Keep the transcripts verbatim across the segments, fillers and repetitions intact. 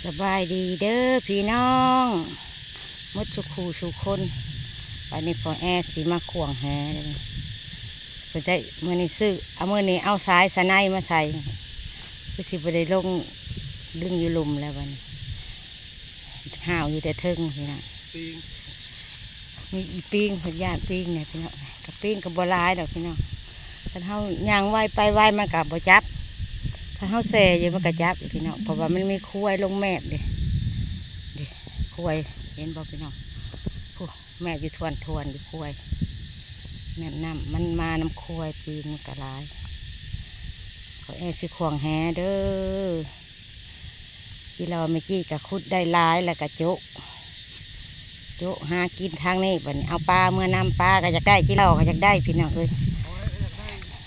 สบายดีเด้อพี่น้องหมดสุขูสุคน วันนี้พ่อแอสิมาข่วงแหเลย เพิ่นได้มื้อนี้ซื้อ เอามื้อนี้เอาสายสะไนมาใส่ คือสิบ่ได้ลงดึงอยู่ลุ่มแล้วบัดนี้ ห้าวอยู่แต่เทิงพี่น้อง ปิง มีอีปิง เพิ่นย่านปิงเนี่ยพี่น้อง กับปิงก็บ่หลายดอกพี่น้อง คันเฮาย่างไวไปไวมันก็บ่จับ คันเฮาแซ่อยู่มันก็จับอยู่พี่น้อง เพราะว่ามันมีควายลงแมบเด้ เด้ ควาย เห็นบ่พี่น้อง ผู้แมบอยู่ทวนๆ อยู่ควาย แมบน้ำ มันมานำควาย ปิงมันก็หลาย พ่อแอสิข่วงแหเด้อ ที่เราเมื่อกี้ก็ขุดได้หลายแล้วก็โจะ โจะหากินทางนี้บัดนี้ เอาปลาเมือนำ ปลาก็อยากได้ จิเหล่าก็อยากได้พี่น้องเอ้ย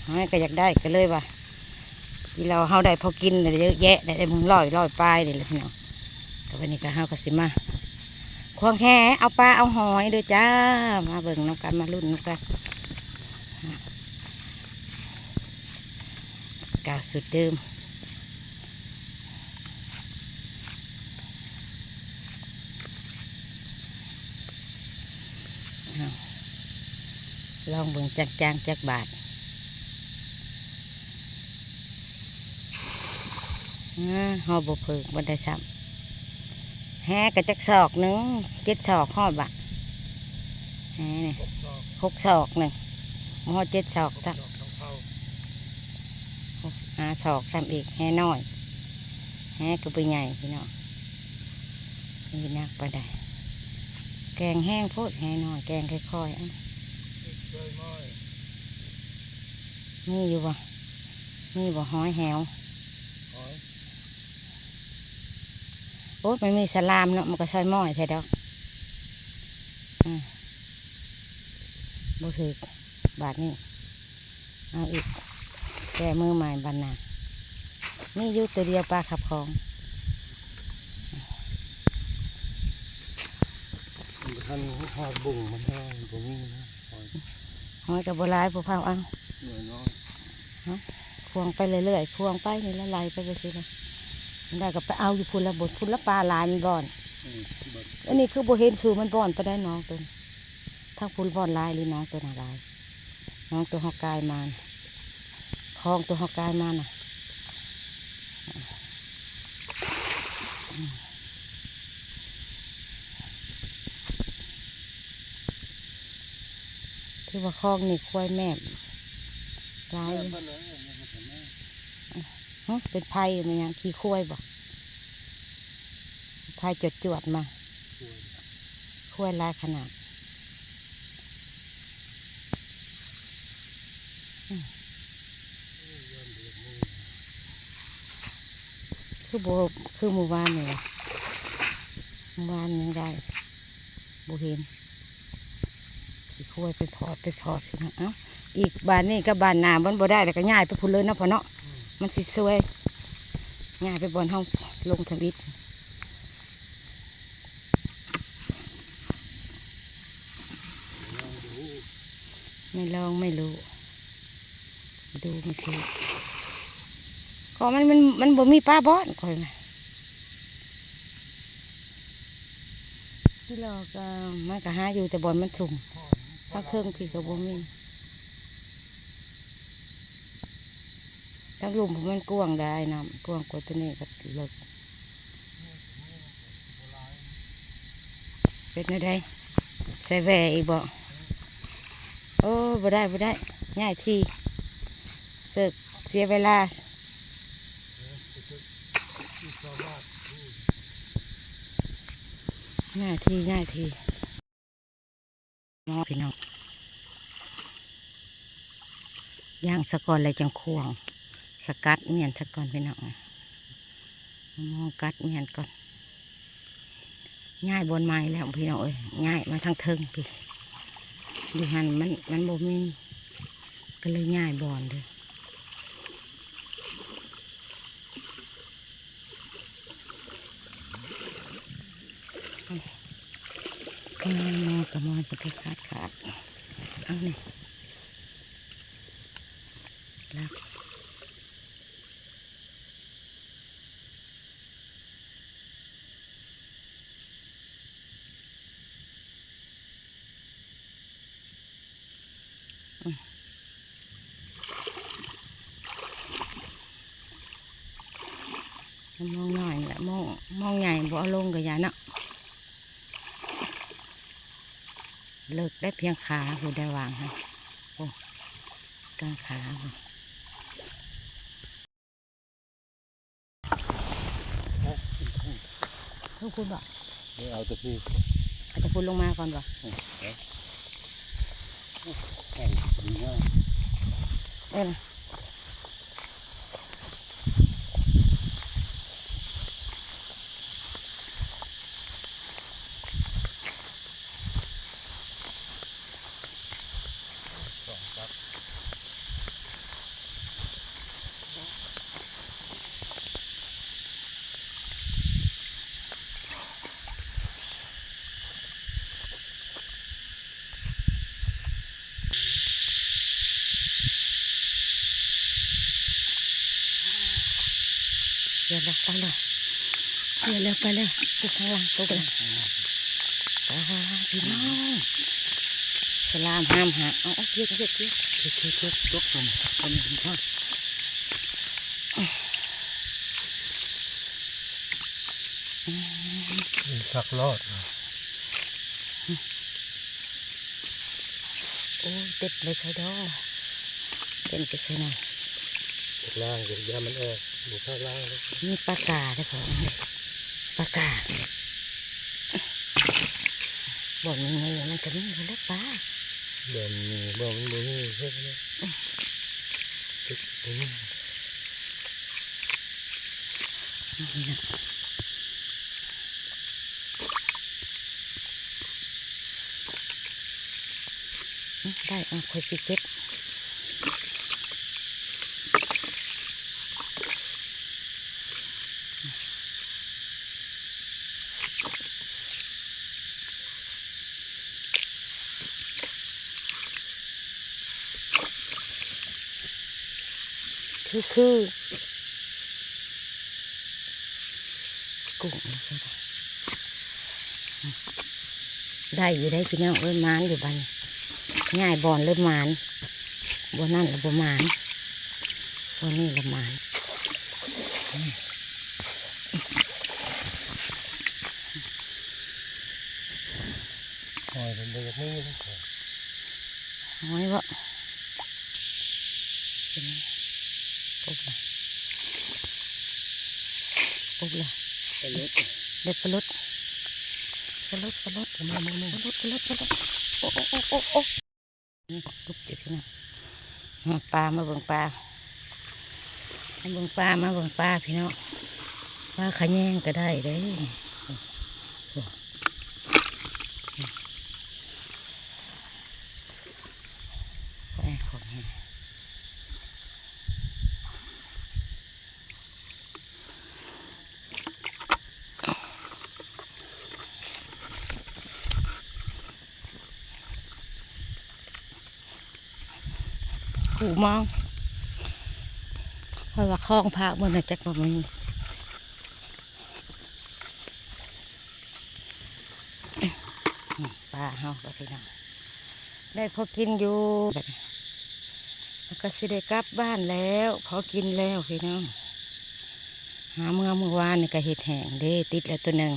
หอยก็อยากได้ ก็เลยว่า จิเหล่าเฮาได้พอกินเลยเยอะแยะ ได้ได้มึงร้อย ร้อยปลายนี่แหละพี่น้อง ก็วันนี้ก็เฮาก็สิมาข่วงแหเอาปลาเอาหอยเด้อจ้า มาเบิ่งนำกัน มาลุ้นนำกัน กาวสูตรเดิม เอา ลองเบิ่งจางๆ จักบาท อ่า เฮาบ่เพิ่งบ่ได้ซ้ำ แหก็จักศอกหนึ่ง เจ็ดศอกฮอดบ่ แหนี่ หกศอก หกศอกหนึ่ง บ่ฮอดเจ็ดศอกซ้ำ หกศอกสองเท่า หก ห้าศอกซ้ำอีก แหน้อย แหก็บ่ใหญ่พี่น้อง นี่นักปานใด แกงแห้งโพด แหน้อย แกงค่อยๆ เอ้า มีอยู่บ่ มีบ่หอยแหว หอย โอ๊ย มันมีสลามเนาะ มันก็ซอยม้อยแท้ดอก อืม บ่ถืก บาดนี้ เอาอีก แก้มือใหม่บาดหน้า มีอยู่ตัวเดียวปลาขับของ มันทันหอดบุ่งมันเท่าไหร่ บ่มีนะ หอย หอยก็บ่หลาย ผู้เผาเอา หน่อยน้อย ฮะ ข่วงไปเรื่อยๆ ข่วงไปนี่ละ ไหลไปจังซี่ละ ได้ก็ไปเอาอยู่พุ้นละบน พุ้นละปลาหลายมันบ่อน อืม เบิ่ง อันนี้คือบ่เห็นสู่มันบ่อนปานใดน้องตัวนี้ ทางพุ้นบ่อนหลายหรือน้องตัวน่ะหลาย น้องตัวเฮากายมาน่ะ คลองตัวเฮากายมาน่ะ อืม ถือว่าคลองนี่ควายแมบหลาย แมบเบิดเลย ฮะ เป็นไผมันหยัง ขี้ควายบ่ ควายจวดๆ มา ควายหลายขนาด อืม คือบ่ คือมื้อวานนี่วะ มื้อวานยังได้ บ่เห็น ขี้ควายไปพอดไปพอดพี่น้อง เอ้า อีกบ้านนี้กับบ้านหน้ามันบ่ได้ แล้วก็ย้ายไปพุ้นเลยเนาะพ่อเนาะ อืม มันสิซวย ย้ายไปบ่อนเฮาลงทำอิฐ ลองดู ไม่ลองไม่รู้ ดูมันสิ ก็มัน มัน มันบ่มีปลาบ่อนข้อยนะ ที่เราก็ มันก็หาอยู่แต่บ่อนมันชุ่ม ทางเทิงพี้ก็บ่มี ทางลุ่มมันกว้างได้น้ำ กว้างกว่าตัวนี้ก็เลิก เป็นแนวใด ใส่แหว่อีกบ่ โอ้ บ่ได้ บ่ได้ ย้ายที่ เสิร์ฟเสียเวลา ย้ายที่ ย้ายที่ เนาะพี่น้อง ย่างซะก่อนแล้วจังข่วง สกัดเมียนซะก่อนพี่น้อง มองกัดเมียนก่อน ย้ายบ่อนใหม่แล้วพี่น้องเอ้ย ย้ายมาทางเทิงพี้ อยู่หั่นมัน มันบ่มี ก็เลยย้ายบ่อนเด้อ เอา เอา เอา กระมอนจะไปขาดขาด เอานี่ ลัก มองน้อยนี่แหละ มอง มองใหญ่บ่เอาลงก็อย่าเนาะ เลิกได้เพียงขาผู้ได้วางฮะ โอ้ กลางขาพุ้น เพิ่งพูดบ่ เดี๋ยวเอาแต่พี่ เอาแต่พูดลงมาก่อนบ่ อืม เดี๋ยว แข่งกันง่าย เออ เดี๋ยวแล้วไปแล้ว เดี๋ยวแล้วไปแล้ว ตกข้างล่างตกแล้ว อ่า พี่น้อง สลามห้ามหา เอา เอา เก็บ เก็บ เก็บ เก็บ เก็บ เก็บ ตกตัวนี้ ตัวนี้ อืม มีสักรอดนะ โอ้ย เต็มเลยไซดอ เต็มไปใส่หน่อย ล่างอย่ามันออก อยู่ข้างล่างเลย มีปลากาด้วยผม ปลากา บ่อนมันมี มันก็มีอยู่แล้วปลา บ่อนมี บ่อนมันบ่มี เฮ็ดเลย อืม นี่นะ ได้ เอา ค่อยสิเก็บ คือ คือ กุ้ง ได้อยู่ได้พี่น้องเอ้ย หมานอยู่บัดนี้ ย้ายบ่อนเลยหมาน บ่อนนั่นละบ่หมาน บ่อนนี่ละหมาน หอยเป็นเดือดนี่ หอยบ่ เป็นไง ปุ๊บละ ปุ๊บละ ปลาลด เด็ดปลาลด ปลาลด ปลาลด มา มา มา ปลาลด ปลาลด ปลาลด โอ้ โอ้ โอ้ โอ้ โอ้ นี่ปุ๊บอยู่พี่น้อง มาปลา มาเบิ่งปลา มาเบิ่งปลา มาเบิ่งปลาพี่น้อง ปลาขะแยงก็ได้เด้ โอ้ โอ้ ไปของแห้ง กูมอง เพราะว่าคลองพระเมื่อน่ะจักว่ามัน ปลาเฮาก็พี่น้อง ได้พอกินอยู่ แล้วก็สิได้กลับบ้านแล้ว พอกินแล้วพี่น้อง หาเมื่อเมื่อวานนี่ก็เห็ดแห้งเด้ ติดแล้วตัวหนึ่ง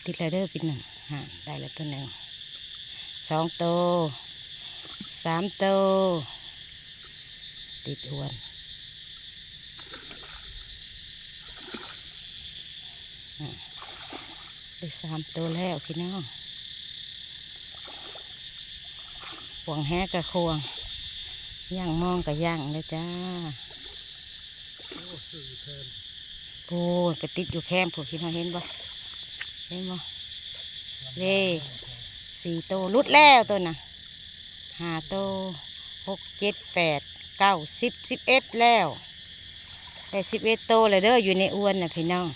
ติดแล้วเด้อพี่น้อง ฮะ ได้แล้วตัวหนึ่ง สองโต สามโต ติดอวน อ่ะ ได้สามโตแล้วพี่น้อง ขวางแหกะขวาง ย่างมองกะย่างเลยจ้า โอ้ ไปติดอยู่แคมพุ้นพี่น้อง เห็นบ่ เห็นบ่ เด้ สี่โต หลุดแล้วตัวน่ะ ห้าโต หก เจ็ด แปด เก้า สิบ สิบเอ็ดแล้ว ได้สิบเอ็ดโตแล้วเด้อ อยู่ในอวนน่ะพี่น้อง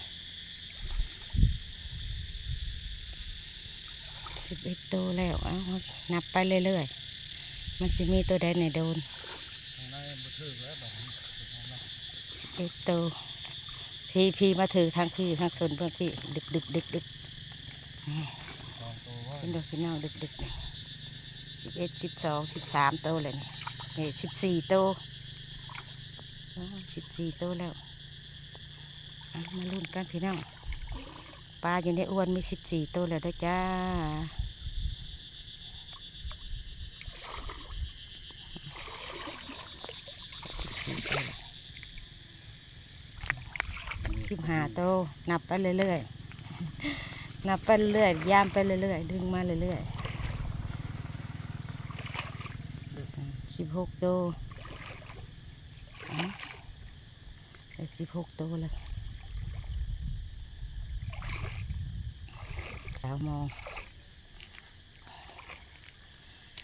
สิบเอ็ดโตแล้ว เอ้า นับไปเรื่อยๆ มันสิมีตัวใดแหน่โดน ข้างในบ่ถืกแล้วบัดนี้ สิบเอ็ดโต พี่ พี่มาถืกทางพี่ ทางสนเบิ่งพี่ ดึกๆ ดึกๆ นี่ สองโตว่า เห็นบ่พี่น้อง ดึกๆ นี่ สิบเอ็ด สิบสอง สิบสามโตเลยนี่ นี่ สิบสี่โต สิบสี่โตแล้ว อ่ะ มาลุ้นกันพี่น้อง ปลาอยู่ในอวนมีสิบสี่โตแล้วเด้อจ้า สิบสี่โตแล้ว สิบห้าโต นับไปเรื่อยๆ นับไปเรื่อย ยามไปเรื่อยๆ ดึงมาเรื่อยๆ สิบหกโต อ่ะ ได้สิบหกโตแล้ว สาวมอง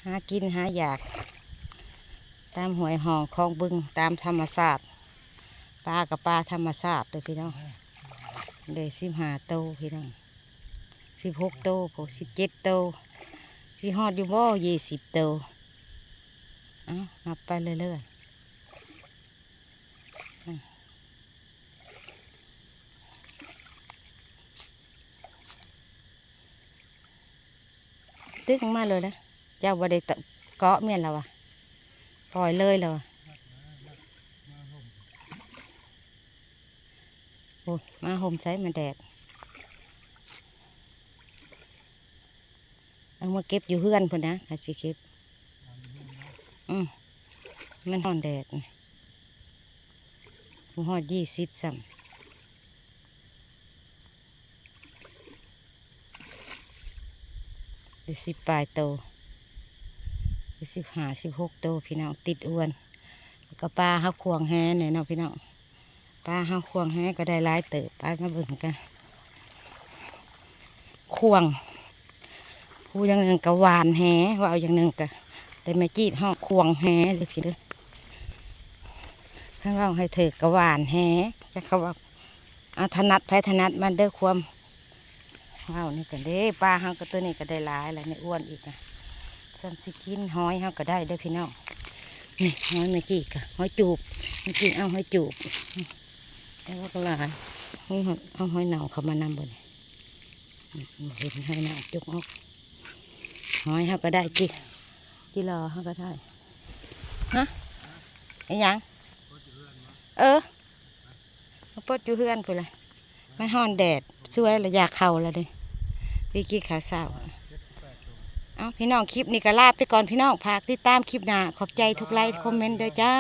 หากินหาอยาก ตามห้วยหองคลองบึง ตามธรรมชาติ ปลากับปลาธรรมชาติเด้อพี่น้อง ได้สิบห้าโตพี่น้อง สิบหกโต พวกสิบเจ็ดโต สิฮอดอยู่บ่ ยี่สิบโต เอ้า นับไปเรื่อยๆ ตึกมาเลยนะ เจ้าบ่ได้ตะ เกาะแม่นแล้ววะ ปล่อยเลยแล้ววะ โอ้ย มาห่มใส่มันแดด เอามาเก็บอยู่เฮือนพุ้นนะ ข้าสิเก็บ อืม มันฮ้อนแดด บ่ฮอดยี่สิบซ้ำ ได้สิบปลายโต ได้สิบห้า สิบหกโต พี่น้อง ติดอวน แล้วก็ปลาเฮาข่วงแหแหน่เนาะพี่น้อง ปลาเฮาข่วงแหก็ได้หลายเติบ ไปมาเบิ่งกัน ข่วง ผู้อย่างหนึ่งก็หว่านแห เว้าอย่างหนึ่งก็ แต่แม่จีดฮ้องข่วงแหเลยพี่เด้อ คันเว้าให้ถืกก็หว่านแห จักเขาว่า อ่ะ ถนัดไผถนัดมันเด้อ ความเว้านี่ก็เด้ ปลาเฮาก็ตัวนี้ก็ได้หลายแล้ว ในอวนอีกนะ ซ้ำสิกินหอยเฮาก็ได้เด้อพี่น้อง นี่หอยแม่จีดก็ หอยจูบ แม่จีดเอาหอยจูบ แต่ว่าก็หลาย นี่เอาหอยเน่าเข้ามานำบ่นี่ อืม เห็นหอยเน่าจุกออก หอยเฮาก็ได้จิ จิหล่อเฮาก็ได้ ฮะ อีหยัง เออ มาปลดอยู่เฮือนพุ้นล่ะ มันฮ้อนแดด สวยละ อยากเข้าละเด้ วิกกี้ขาวสาว เอ้า พี่น้อง คลิปนี้ก็ลาไปก่อนพี่น้อง ฝากติดตามคลิปหน้า ขอบใจทุกไลค์คอมเมนต์เด้อจ้า